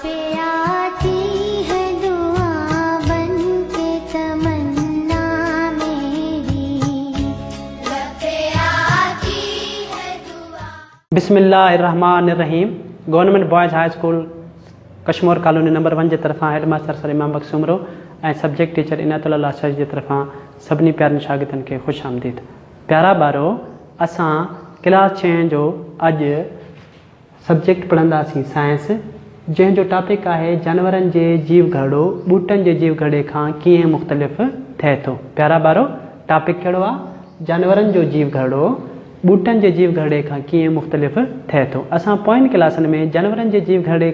पे आती है दुआ बन के तमन्ना मेरी। लब पे आती है दुआ। बिस्मिल्लाहिर्रहमानिर्रहीम। Government boys high school Kashmore colony number 1 जे तरफ़ां हेड मास्टर सर इमाम बख्श सुमरो ऐं सब्जेक्ट टीचर इनायतुल्लाह शश जे तरफ़ां सभिनी प्यारनि शागिर्दनि खे ख़ुशि आमदीद। प्यारा ॿारो, असां क्लास 6 जो अॼु सब्जेक्ट पढ़ंदासीं साइंस, जंहिंजो टॉपिक आहे जानवरनि जे जीव घड़ो ॿूटनि जे जीव घड़े खां कीअं मुख़्तलिफ़ थिए थो। प्यारा ॿारो, टॉपिक कहिड़ो आहे? जानवरनि जो जीव घड़ो ॿूटनि जे जीव घड़े खां कीअं मुख़्तलिफ़ थिए थो। असां पोइन क्लासनि में जानवरनि जे जीव घड़े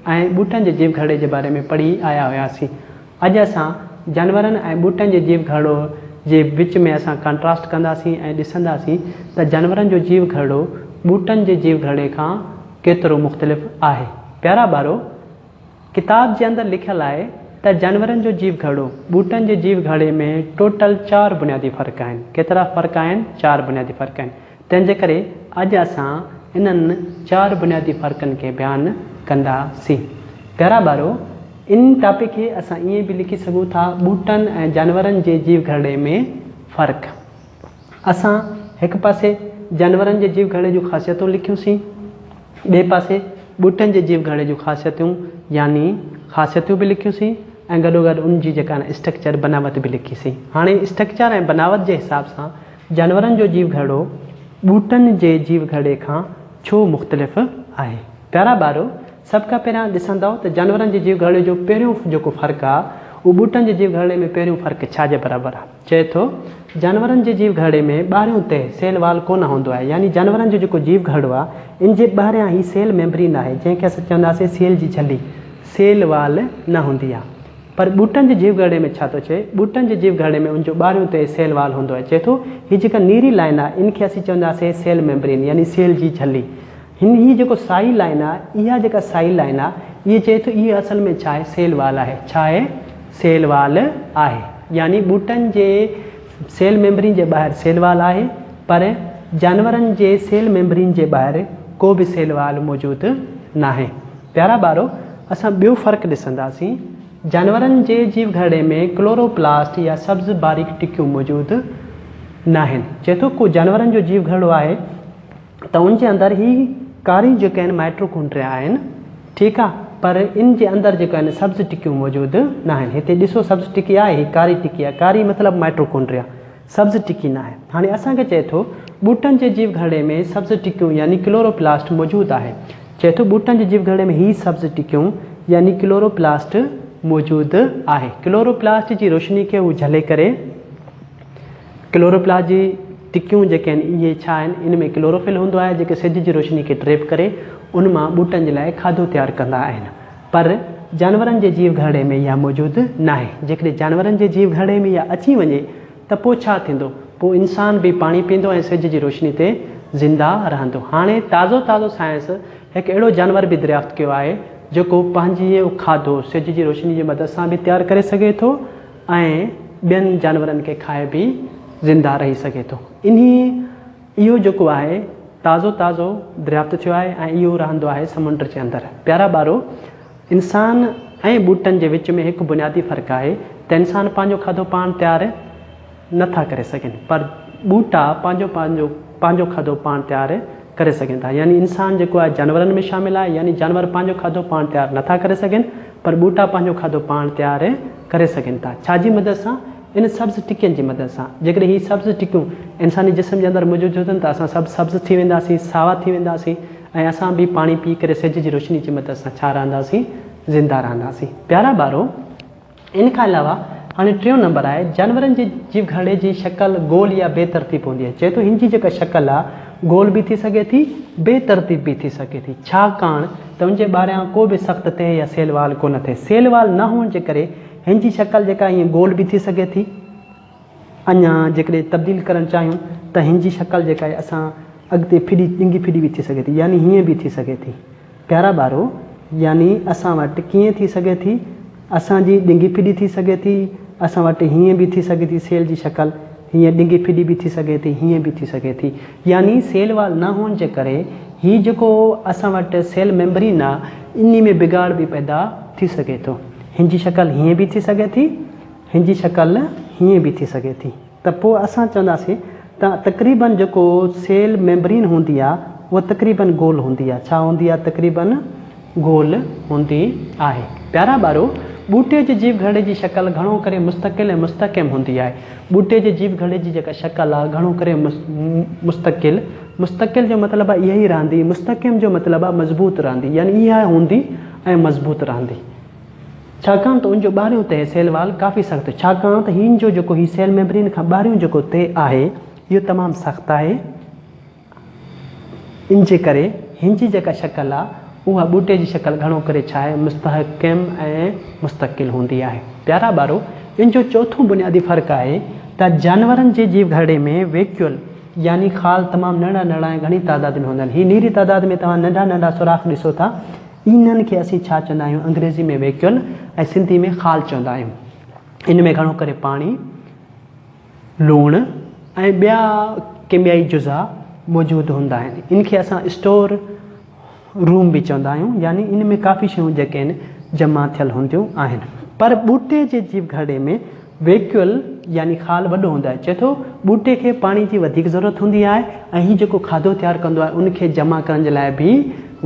ऐं ॿूटनि जे जीव घड़े जे बारे में पढ़ी आया हुआसीं। अॼु असां जानवरनि ऐं ॿूटनि जे जीव घड़ो जे विच में असां कंट्रास्ट कंदासीं ऐं ॾिसंदासीं त जानवरनि जो जीव घड़ो ॿूटनि जे जीव घड़े खां केतिरो मुख़्तलिफ़ आहे। प्यारा ॿारो, किताब जे अंदरि लिखियलु आहे त जानवरनि जो जीव घड़ो ॿूटनि जे जीव घड़े में टोटल 4 बुनियादी फ़र्क़ु आहिनि। केतिरा फ़र्क़ु आहिनि? 4 बुनियादी फ़र्क़ु आहिनि। तंहिंजे करे अॼु असां इन्हनि 4 बुनियादी फ़र्क़नि खे बयानु कंदासीं। प्यारा ॿारो, इन टॉपिक खे असां ईअं बि लिखी सघूं था, ॿूटनि ऐं जानवरनि जे जीव घड़े में फ़र्क़ु। असां हिकु पासे जानवरनि जे जीव घड़े जूं ख़ासियतूं लिखियूंसीं, ॿिए पासे ॿूटनि जे जीव घड़े जूं ख़ासियतूं यानी ख़ासियतूं बि लिखियूंसीं ऐं गॾोगॾु उन जी जेका स्ट्रक्चर बनावट बि लिखीसीं। हाणे स्ट्रक्चर ऐं बनावट जे हिसाब सां जानवरनि जो जीव घड़ो ॿूटनि जे जीव घड़े खां छो मुख़्तलिफ़ आहे। प्यारा ॿारो, सभ खां पहिरियां ॾिसंदव त जानवरनि जे जीव घड़े जो पहिरियों जेको फ़र्क़ु आहे उहो ॿूटनि जे जीव घड़े में पहिरियों फ़र्क़ु छा जे बराबरि आहे? चए थो जानवरनि जे जीव घड़े में ॿाहिरियों तह सेल वाल कोन हूंदो आहे, यानी जानवरनि जो जेको जीव घड़ो आहे इन जे ॿाहिरियां ही सेल मेम्ब्रेन आहे, जंहिंखे असां चवंदासीं सेल जी झली, सेल वाल न हूंदी आहे। पर ॿूटनि जे जीव घड़े में छा थो चए? ॿूटनि जे जीव घड़े में उनजो ॿाहिरियों तह सेल वाल हूंदो आहे। चए थो हीअ जेका नीरी लाइन आहे इनखे असीं चवंदासीं सेल मेम्ब्रेन यानी सेल जी झली। हिन हीअ जेको साई लाइन आहे, इहा जेका साई लाइन आहे, इहा चए थो इहा असल में छा आहे? सेल वाल आहे। छा आहे? सेल वाल आहे। यानी ॿूटनि जे सेल मेम्ब्रेन जे ॿाहिरि सेल वाल आहे, पर जानवरनि जे सेल मेम्ब्रेन जे ॿाहिरि को बि सेल वाल मौजूदु नाहे। प्यारा ॿारो, असां ॿियो फ़र्क़ु ॾिसंदासीं। जानवरनि जे जीव घड़े में क्लोरोप्लास्ट या सब्ज़ बारीक टिकियूं मौजूदु नाहिनि। चए थो को जानवरनि जो जीव घड़ो आहे त उन जे अंदरि ही कारी जेके आहिनि माइटोकॉन्ड्रिया आहिनि, ठीकु आहे, पर इन जे अंदरि जेको आहिनि सब्ज़ टिकियूं मौजूदु नाहिनि। हिते ॾिसो सब्ज़ टिकी आहे, हीअ कारी टिकी आहे, कारी मतिलबु माइटोकॉन्ड्रिया, सब्ज़ टिकी न आहे। हाणे असांखे चए थो ॿूटनि जे जीव घड़े में सब्ज़ टिकियूं यानी क्लोरोप्लास्ट मौजूदु आहे। चए थो ॿूटनि जे जीव घड़े में ही सब्ज़ टिकियूं यानी क्लोरोप्लास्ट मौजूदु आहे। क्लोरोप्लास्ट जी रोशनी खे हू झले करे क्लोरोप्लास्ट जी टिकियूं जेके आहिनि इहे छा आहिनि? इन में क्लोरोफिल हूंदो आहे जेके सिज जी रोशनी खे ट्रैप करे उन मां ॿूटनि जे लाइ खाधो तयारु कंदा आहिनि। पर जानवरनि जे जीव घड़े में इहा मौजूदु नाहे। जेकॾहिं जानवरनि जे जीव घड़े में इहा अची वञे त पोइ छा थींदो? पोइ इंसान बि पाणी पीअंदो ऐं सिज जी रोशनी ते ज़िंदा रहंदो। हाणे ताज़ो ताज़ो साइंस हिकु अहिड़ो जानवर बि दरियाफ़्त कयो आहे जेको पंहिंजो खाधो सिज जी रोशनी जी मदद सां बि तयारु करे सघे थो ऐं ॿियनि जानवरनि खे खाए बि ज़िंदा रही सघे थो। इन्ही इहो जेको आहे ताज़ो ताज़ो दरियाफ़्त थियो आहे ऐं इहो रहंदो आहे समुंड जे अंदरि। प्यारा ॿारो, इंसान ऐं ॿूटनि जे विच में हिकु बुनियादी फ़र्क़ु आहे त इंसान पंहिंजो खाधो पाण तयारु नथा करे सघनि, पर ॿूटा पंहिंजो खाधो पाण तयारु करे सघनि था। यानी इंसान जेको आहे जानवरनि में शामिलु आहे, यानी जानवर पंहिंजो खाधो पाण तयारु नथा करे सघनि, पर ॿूटा पंहिंजो खाधो पाण तयारु करे सघनि था। छाजी मदद सां? इन सब्ज़ टिकियुनि जी मदद सां। जेकॾहिं हीअ सब्ज़ टिकियूं इंसानी जिस्म जे अंदरि मौजूदु हुजनि त असां सभु सब्ज़ थी वेंदासीं, सावा थी वेंदासीं ऐं असां बि पाणी पी करे सिज जी रोशनी जी मदद सां छा रहंदासीं? ज़िंदा रहंदासीं। प्यारा ॿारो, इन खां अलावा हाणे टियों नंबर आहे जानवरनि जे जीव घड़े जी शक्ल गोल या बेतरतीब हूंदी आहे। चए थो हिन जी जेका शक्ल आहे गोल बि थी सघे थी, बेतरतीब बि थी सघे थी, छाकाणि त उनजे ॿाहिरियां को बि सख़्तु तह या सेल वाल कोन थिए। सेल वाल न हुअण जे करे हिन जी शक्ल जेका ईअं गोल बि थी सघे थी। अञा जेकॾहिं तब्दील करणु चाहियूं त हिन जी शक्ल जेका आहे असां अॻिते फिरी ॾिंगी फिरी बि थी सघे थी, यानी हीअं बि थी सघे थी। प्यारा ॿारो, यानी असां वटि कीअं थी सघे थी? असांजी ॾिंगी फिरी थी सघे थी, असां वटि हीअं बि थी सघे थी, सेल जी शक्ल हीअं ॾिंगी फिरी बि थी सघे थी, हीअं बि थी सघे थी। यानी सेल वाल न हुअण जे करे هي جيڪو اسان وٽ سيل ميمبرين آ انهي ۾ بگاڙ به پيدا ٿي سگهي ٿو. هن جي شڪل هيئن به ٿي سگهي ٿي، هن جي شڪل هيئن به ٿي سگهي ٿي. ته پوء اسان چونداسين ته تقريبن جيڪو سيل ميمبرين هوندي آ اها تقريبن گول هوندي آ. ڇا هوندي آ؟ تقريبن گول هوندي آهي. پيارا ٻارو! ٻوٽي جي جيو گهرڙي جي شڪل گهڻو ڪري مستقل ۽ مستحڪم هوندي آهي. ٻوٽي جي جيو گهرڙي جي جيڪا شڪل آ گهڻو ڪري مستقل، مستقل جو مطلب آ اها ئي رهندي، مستحڪم جو مطلب آ مضبوط رهندي يعني اها هوندي ۽ مضبوط رهندي. ڇاڪاڻ ته ان جو ٻاهريون تهه، سيل وال، ڪافي سخت ڇاڪاڻ ته هن جو جيڪو هي سيل ميمبرين کان ٻاهريون جيڪو تهه آهي اهو تمام سخت آهي ان جي ڪري هن جي جيڪا شڪل آهي اها ٻوٽي جي شڪل گهڻو ڪري ڇا آهي مستحڪم ۽ مستقل هوندي آهي. پيارا ٻارو ان جو چوٿون بنيادي فرق آهي ته جانورن جي جيو گهرڙي ۾ ويڪيول يعني خال تمام ننڍا ننڍا ۽ گهڻي تعداد ۾ هوندا آهن هي نيري تعداد ۾ توهان ننڍا ننڍا سوراخ ڏسو ٿا انهن کي اسين ڇا چوندا آهيون؟ انگريزي ۾ ويڪيول ۽ سنڌي ۾ خال چوندا آهيون. ان ۾ گهڻو ڪري پاڻي، لوڻ ۽ ٻيا ڪيميائي جزا موجود هوندا آهن. ان کي اسان اسٽور روم به چوندا آهيون يعني ان ۾ ڪافي شيون جيڪي آهن جمع ٿيل هونديون آهن. پر ٻوٽي جي جيو گهرڙي ۾ ويڪيول يعني خال وڏو هوندو آهي. چئي ٿو ٻوٽي کي پاڻي جي وڌيڪ ضرورت هوندي آهي ۽ هي جيڪو کاڌو تيار ڪندو آهي ان کي جمع ڪرڻ جي لاء به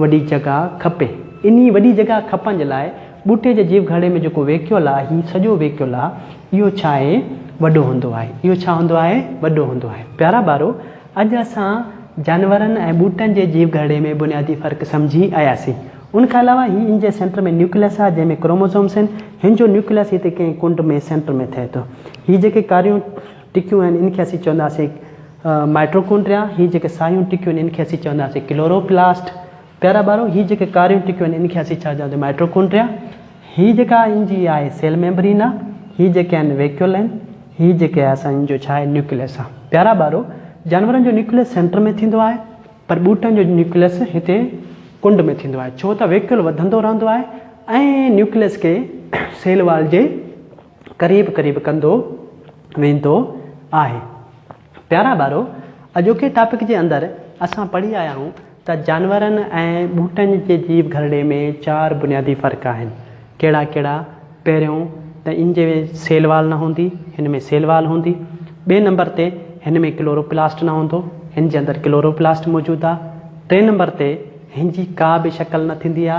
وڏي جڳهه کپي. انهي وڏي جڳهه کپڻ جي لاء ٻوٽي جي جيو گهرڙي ۾ جيڪو ويڪيول آهي هي سڄو ويڪيول آهي اهو ڇا آهي وڏو هوندو آهي. اهو ڇا هوندو آهي وڏو هوندو آهي. پيارا ٻارو اڄ اسان جانورن ۽ ٻوٽن جي جيو گهرڙي ۾ بنيادي فرق سمجهي آياسين. ان کان علاوه هي ان جي سينٽر ۾ نيوڪليس آهي جنهن ۾ ڪروموزومس آهن. هن جو نيوڪليس هتي ڪنهن ڪنڊ ۾ سينٽر ۾ ٿئي ٿو. هي جيڪي ڪاريون ٽڪيون آهن ان کي اسين چونداسين مائٽوڪونڊريا. هي جيڪي سايون ٽڪيون آهن ان کي اسين چونداسين ڪلوروپلاسٽ. پيارا ٻارو هي جيڪي ڪاريون ٽڪيون آهن ان کي اسين ڇا چونداسين مائٽوڪونڊريا. هي جيڪا ان جي آهي سيل ميمبرين آهي. هي جيڪي آهن ويڪيول آهن. هي جيڪي آهي اسان ان جو ڇا آهي نيوڪليس آهي. پيارا ٻارو جانورن جو نيوڪليس سينٽر ۾ ٿيندو آهي. پر ٻوٽن جو نيوڪليس هتي ڪنڊ ۾ ٿيندو آهي ڇو ته ويڪيول وڌندو رهندو آهي ۽ نيوڪليس کي سيل وال جي قريب قريب ڪندو ويندو آهي. پيارا ٻارو اڄوڪي ٽاپڪ جي اندر اسان پڙهي آيا آهيون ته جانورن ۽ ٻوٽن جي جيو گهرڙي ۾ چار بنيادي فرق آهن. ڪهڙا ڪهڙا؟ پهريون ته ان جي سيل وال نه هوندي، هن ۾ سيل وال هوندي. ٻئي نمبر تي هن ۾ ڪلوروپلاسٽ نه هوندو، هن جي اندر ڪلوروپلاسٽ موجود آ. ٽئين نمبر تي هن جي ڪا به شڪل نه ٿيندي آ.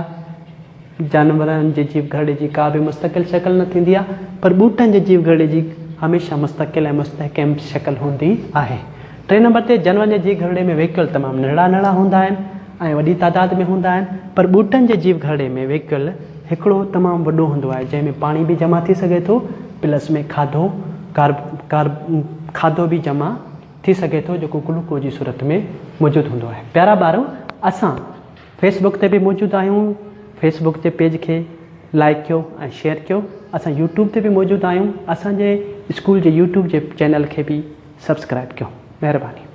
جانورن جي جيو گهرڙي جي ڪا به مستقل شڪل نه ٿيندي آ، پر ٻوٽن جي جيو گهرڙي جي هميشه مستقل ۽ مستحڪم شڪل هوندي آهي. ٽئين نمبر تي جانورن جي جيو گهرڙي ۾ ويڪيول تمام ننڍڙا ننڍڙا هوندا آهن ۽ وڏي تعداد ۾ هوندا آهن، پر ٻوٽن جي جيو گهرڙي ۾ ويڪيول هڪڙو تمام وڏو هوندو آهي، جنهن ۾ پاڻي به جمع ٿي سگهي ٿو، پلس ۾ کاڌو، ڪارب، ڪارب، کاڌو به جمع ٿي سگهي ٿو جيڪو گلوڪوز جي صورت ۾ موجود هوندو آهي. پيارا ٻارو اسان فيس بڪ تي به موجود آهيون فيس بڪ جي پيج کي لائيڪ ڪيو ۽ شيئر ڪيو اسان يوٽيوب تي به موجود آهيون اسان جي اسڪول جي يوٽيوب جي چينل کي به سبسڪرائيب ڪيو مهرباني.